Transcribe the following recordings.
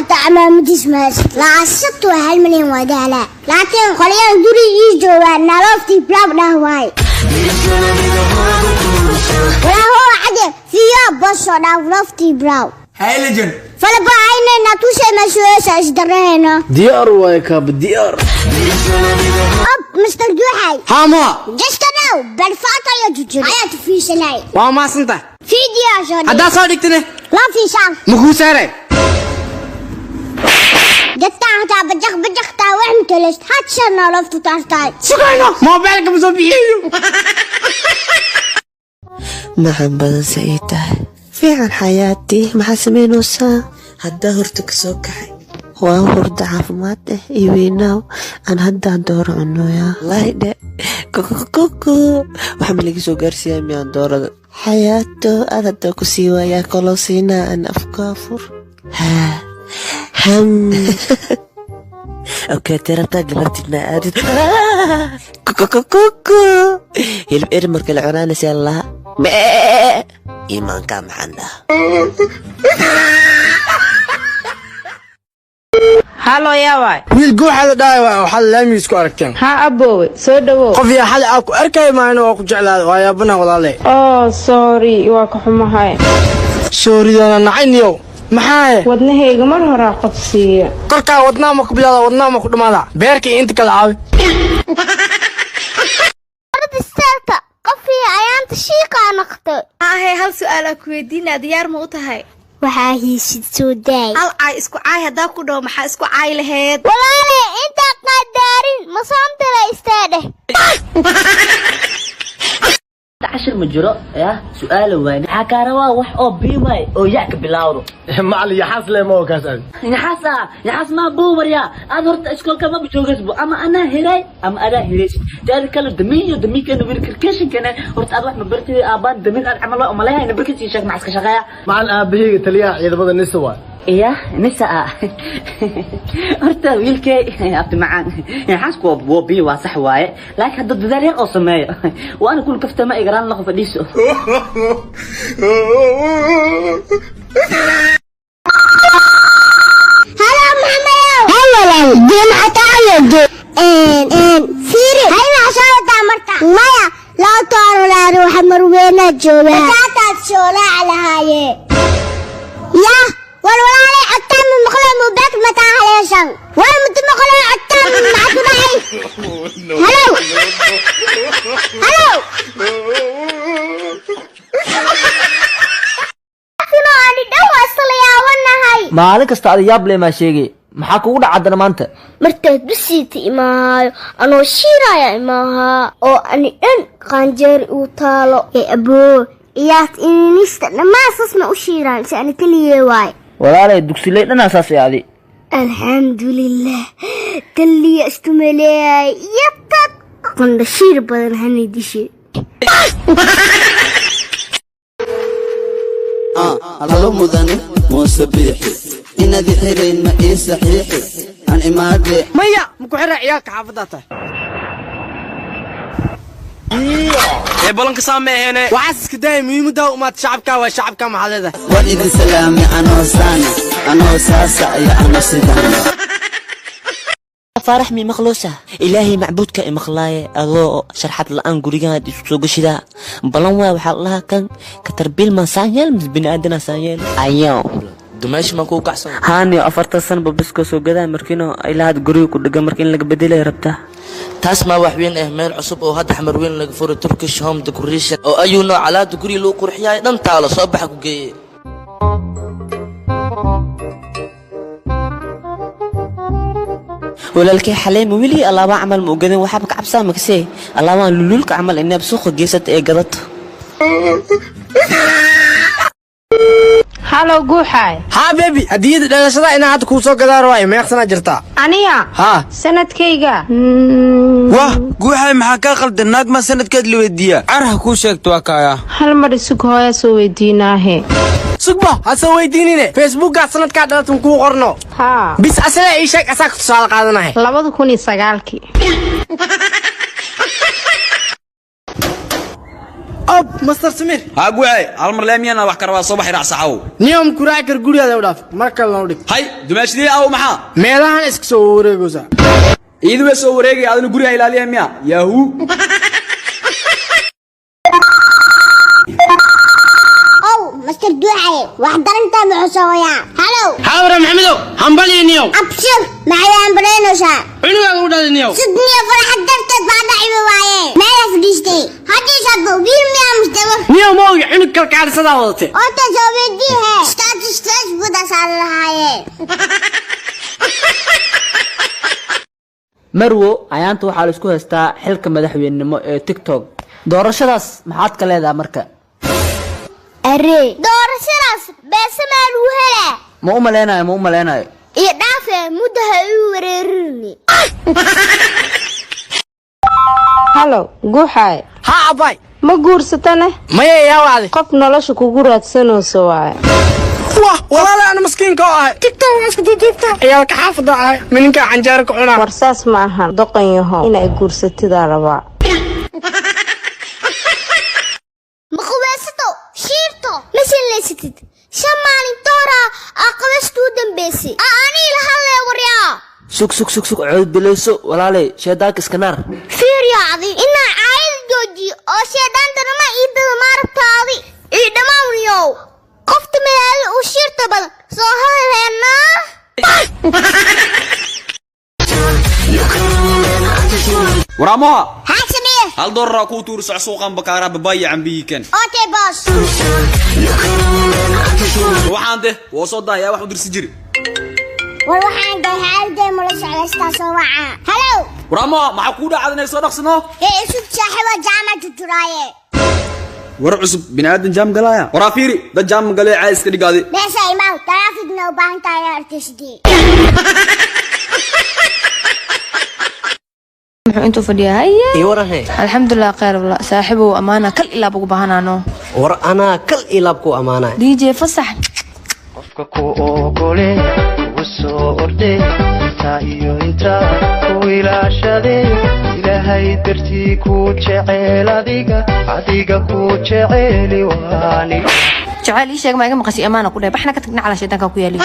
Hataa camaamadiis ma haysto. Lacasatu waa 1 milyan waa daalaa, laakiin qolyahan gurigii joogaa nalooftii blab dhah waay. Walaa cade fiyo boso dhaaf loftii brow. Hey legend. Falaba aynayna tushay masuusa isdarahayno. Diyaar waaye kaaba, diyaar. Up Mr. Guuxay. Haama. Just now balfaata iyo jujur ayaa tufiisanay. Waa maasanta. Video soo. Haddaa soo dhigtine. La fiisaan. Ma kuu saaray? Dadkaan hataa bajaq bajaqtaa wax mutaleys hadshan loftu taartaay. Sugayno moobeelka ma soo bixiyo. Maxan badan se ii tahay fiican xayaatii. Maxaa samaynaysaa haddaa horta ka soo kaxay? Waa hurda caafimaad eh iyo weynaaw aan haddaan dooro cunoyaa. Wallaahi dhe kokokoko, waxa ma laga soo gaarsiiyaa miyaan doorada? Xayaato aad haddaa ku sii waayaa koloo siinaa aan afka fur haa ham. Okay, tirabtaa galabtidna aadid kokokoko hilib eri marka la cunaanaysaa laha mee iimaanka maxaan dhaha. Halo, yaaway? Wiil guuxaada dhahay waa waxaad laami isku aragteen. Haa aboowe, soo dhawow. Qof yaa xali aa ku arkay maayna waa ku jeclaada, waa yaabana walaale. Oh sorry, waa ka xumahay. Sooridoona nacayniyow, maxaaye? Wadnahayga mar horaa qabsiiya. Korkaa wadnaa ma ku bilaada, wadnaa ma ku dhamaada, beerka iyo inta kala caawi. Istaagta qofii ayaanta shiiqaa noqtay. Ahe, hal su-aalaa ku weydiinaa, diyaar ma u tahay? Waxaa hiisid soo daay. Hal caay isku caay haddaa ku dhaho, maxaa isku caay laheyd? Walaale, intaa qadaarin masoomtala istaadheh. Cashir ma jiro ya su-aala waani. Maxaa kaa rabaa? Wax oo biimay oo ya ka bilaawdo. Macalin, yaxaas le ma oo kaas aad. Yaxaas ah, yaxaas maa buumarya aad horta iskoolka maba joogasbo, ama anaa helay ama adaa helaysid. Taada kale damiyo damiinkana wiilkarkeshinkana horta aad wax ma bartid. Aabaan damin aad camal waa umaleeyay barkasii sheeg maxaa iska shaqeeya. Macalin, aabaheyga taliyaha ciidamada nisa waay. Iya, nisa ah. Horta wiilkay abti macaan, yaxaasku waa boobiyo, waa sax waaye, laakiin hadda dadaal yar oo sameeyo waana kul kaftama igaraan laqo fadhiiso. Halo Maxamedow. Hal walaal jimcataayo en en fiiri hay maxaa soo wadaa marka? Maya, loo tooro laa ruuxa marweynaa joogaa bataataad shoolaac lahaaye yah. War walaalay, codtaan ma maqlay mubaak mataa haleeshan war mutu maqlay codtaan maxaa ku dhacay? Halo halo, ani dhow waa isla yaabanahay. Maalin kasta ada yaab le maa sheegay, maxaa kugu dhaca haddana maanta? Martaad bisiita imaahayo anoo shiiraya imaahaa oo ani dhan qaanjeeri uu taalo ee aboo iyaas ininista dhammaan sas ma u shiiraan si ani keligee waay. Walaalay, dugsiley dhanaa saas ee adi. Alxamdulilah, talliya istumaleeyay iyo tad qandhashiir badan hana dishe. Halo mudane Muuse Biixi, inaad xirayn ma ii saxiixi aan imaade. Maya, ma ku xiraa ciyaalka xaafaddaa tahay ee balanka saa ma aheene. Waxaas iska daaya, muhiimaddaa umaad shacabkaa waa shacabka. Maxaa leedahay? Waan idin salaamay anoo saana, anoo saasa iyo anoo sidaan. Faarax mi maqloosa? Ilaahay macbuudka imaqlaaye, adoo sharxad la'aan gurigaad isku soo gashidaa balan waay. Waxaa la dhahaa kan katarbiil maa saan yeel mise bini'aadana saan yeel ayo. Dumeeshi ma kuu kacsan? Haani 40 san babiskoo soo gadaa markiino ilaa had guriga ku dhegan, marka in laga bedelay rabtaa. Taas maa wax weyn ah. Meel cusub oo hadda Xamar Weyn laga furay, Turkish Home Decoration, oo ayuu nooc alaabta guriga lagu qurxiyaay dhan taalo, soo baxa ku geeye. Walaalkay xaleema weli alaabaa camal ma ogadan, waxaaba ka cabsaa makasee alaabaan luluulka camal inaab suuqa geysata ee gadato. Halo guuxaay. Haa bebi, hadiyada dhalashada inaa hadda kuu soo gadaa rabaa. Meeqsanaa jirtaa? Aniga? Haa. Sanadkayga? Wah guuxay, maxaa kaa qaldan? Naag ma sanadkeed la weydiiyaa? Carha kuu sheegto waa kaaya. Hal mar isug, hooya soo weydiinaahe. Sugba ha soo weydiinine, Facebookaa sanadkaa dhalatan kuu qorno. Haa. Bis asagaa ii sheeg, asaa ku tusaale qaadanahay. 2009-kii. Ob Master Samir. Haa guuxay, hal mar leemiyana wax ka rabaa, soo baxay raacsaxaw. Niyom kuraac kar gurigaada u dhaaf, mar kalena u dhig. Hay dumaashidii aw maxaa? Meelahan iska soo wareegaysa. Iidu way soo wareegay, adina guriga ilaaliya miya? Yahoo. Ow Master Duuxaye, wax darantaa muxuu soo wayaa? Halow. Xawra Maxamedow, hambaliyo niyow. Abshir, maxay hambalyaynaysaa? Cunugaaga u dhalay niyow. Sidniyo farxad darteed baa dhaciba waaye. Meelaa fadhiistay haddii shadbo wiil miyaa musdabo? Niyow ma ogi cunug kalkaalisadaa wadatay. Ota soo weydiihe status Facebookaas aan lahaaye. Marwo, ayaanta waxaa la isku haystaa xilka madaxweynenimo ee TikTok. Doorashadaas maxaad ka leedahay marka? Aree, doorashadaas beese maa lagu helaa? Ma u maleynayo, ma u maleynayo. Iyo dhaafe muddo ha igu wareerini. Halow guuxaay. Haa abay. Ma guursatane? Maya, yaa wacday. Qof nolosha kugu raadsanayso waaye. Wah walaala, ana maskiinka oo ahay TikTok waa iska duuduubta, ciyaalka xaafada ahay, mininka canjeera ku cunaa. War saas ma ahan, doqon yaho, inay guursatidaa rabaa. Ma qubaysato shiirto ma shillaysatid? 5 maalin toora aa qabaystuu dambaysay aa anii la hadlaya waryaa. Sug sug sug sug, cood bileyso walaaley, sheedaanka iska naar. Fiiriyo adi inaa caayada joojiyo oo sheedaantanama iidada maaragtaadi ii dhammaawniyow. Qofta magaalada u shiirta badan soo hadalheenaa. Waraamoha. Haa Samiir. Hal doolar kuu tuuri, soc suuqan bakaaraa babaaya cambiyi ken. Okay boss. Waxaan de waa soo daayaa wax u dirsi jiri. War waxaan gahay xaaladee mala socdaystaa soo waca. Halow. Waraamoha, maxaa kuu dhacda inay soo dhaqsano? Ee isu saaxiiba jaamac tuturaaye. War cusub, bini'aadan jaam galaya. Waraa fiiri, dad jaam galay caa iska dhigaadi. Meesha imaw, taraafikna u baahan tahay artisidii. Muxuu intuu fadhiyaa? Haye. Ii waran he. Alxamdulilah, khayr wala saaxiibow, amaana kal ilaab ugu baahanaano. War anaa kal ilaab ku amaanay. DJ fasax. Qofka ku ogole kugu soo orde intaa iyo intaa ku ilaashade, Ilaahay dartii ku jecel, adiga adiga ku jeceli waani. Jecel ii sheeg, ma iga maqashay? Amaana ku dhahay, baxna ka tagna calaa shaydaanka ku yaali.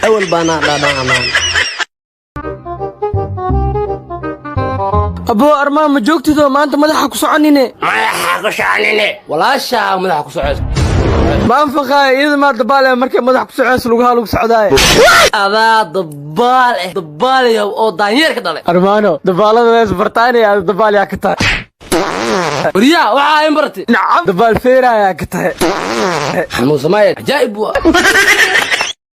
Awal baanaa dhaadhaa amaan. Aboo armaa ma joogtidoo maanta madaxa ku soconine? Madaxa ku soconine. Walaashaa madaxa ku socod. Ma anfaqaaya iyada maa dabaal eh, markay madax ku socoyso lugaha lagu socdaaye. Adaa dabaal eh, dabaalayow oo daanyeer ka dhalay. Armaano, dabaalada wees bartaanaya, ada dabaal yaa ka tahay? Waryaa waxaa in bartay. Nacam, dabaal feerayaa ka tahay. Xanuunsamaaye cajaa'ib waa.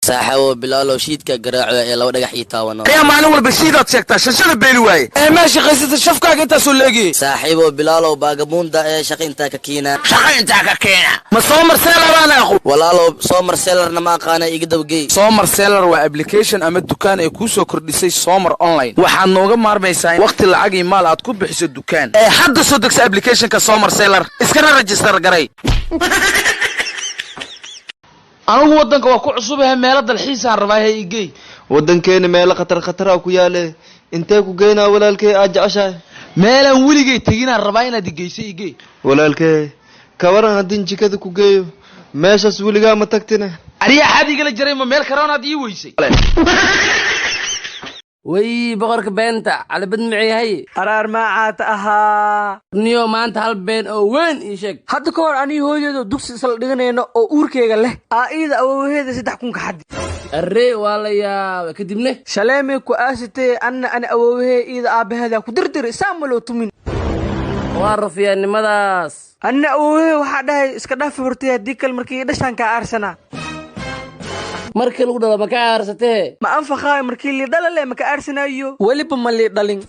Saaxawo Bilaalow, shiidka garaaco ee laba dhagax ii taawano. Ayaa maalin walba shiidaad sheegtaa, shashada beeli waaye ee maa shaqaysata, shafkaaga intaasoo leegiyey. Saaxiibo Bilaalow, baagamuunda ee shaqa intaa ka keena. Shaqa intaa ka keena ma soo marseelar baan aqo. Walaalow, soo marseelarna ma aqaana, iga dabagey. Somar Seller waa application ama dukaan ay kuu soo kordhisay Somar Online. Waxaad nooga maarmaysaa waqti, lacag iyo maal aad ku bixiso dukaan. Ee hadda soo degsa applicationka Somar Seller, iskana register garay. Anigu waddanka waa ku cusubahe, meelo dalxiisaan rabaa, he igey. Waddankeena meelo khatar khataraa ku yaale, intee ku geynaa walaalkey aad jeceshahay? Meelaan weligay teginaan rabaa inaad igeyso, igey. Walaalkey, ka waran haddin jikada ku geeyo? Meeshaas weligaa ma tagtine. Ariyaa xaad igala jaray, ma meel karoonaad ii weysay? Way boqorka beenta calibad maciyahay. Araar maacaata ahaa. Niyo maanta hal been oo weyn ii sheeg. Hadda ka hor anii hooyadeedo dugsi isla dhiganayno oo uurkeyga leh aa iida awowaheeda 3000 ka xaddi. Arre waa la yaabay, kadibne? Shaleemay ku aasitee, anna ani awowahee iida aabbaheeda ku dirdiri saa ma loo tumin. Waa rufiyaannimadaas. Anna awowahee waxaa dhahay iska dhaafi hortay, haddii kale markii dhashaan kaa aarsanaa. Markii lagu dhalo ma ka aarsatee? Ma anfaqaayo, markii lii dhalale ma ka aarsanayo, weliba ma lii dhalin.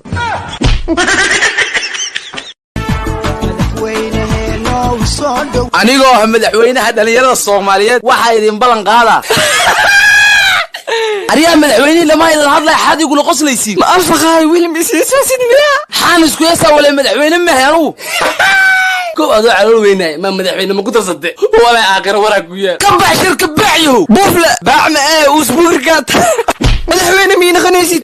Anigoo ah madaxweynaha dhallinyarada Soomaaliyeed, waxaa idin ballan qaadaa. Aryaa madaxweynihii lama idin hadlaya, xaad igula qoslaysiin. Ma anfaqaayo, wiil misiisaasid miyaa? Xaan isku heesaa wale, madaxweyne mahay anugu. Kow adoo calool weynaay ma madaxweyne ma ku darsate? Walaa aakhiro waraa ku yaal. Ka bax shirka baacyahow buufle baacma ee uusbuurkaad madaxweyne mii naqanaysid.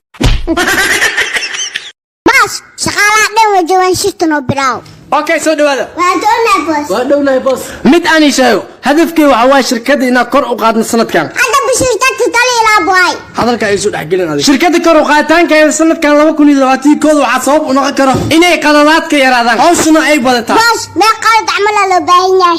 Baas, shaqaalaha dhan way joogaan, shirtan oo bilaaw. Okay, soo dhawaada. Waa doonaa, boss. Waa dhownahay, boss. Mid aan ii sheego, hadafkay waxa waaye shirkadda inaan kor u qaadno sanadkan. Hadda bishirtagti tali ilaa boy. Hadalka ay soo dhexgelin adig. Shirkadda kor u qaaditaankeeda sanadkan 2021 waxaa sabab u noqon karo inay qaladaadka yaraadaan, hawshuna ay badataa. Boss, mee qalad camalaa loo baahan yahay?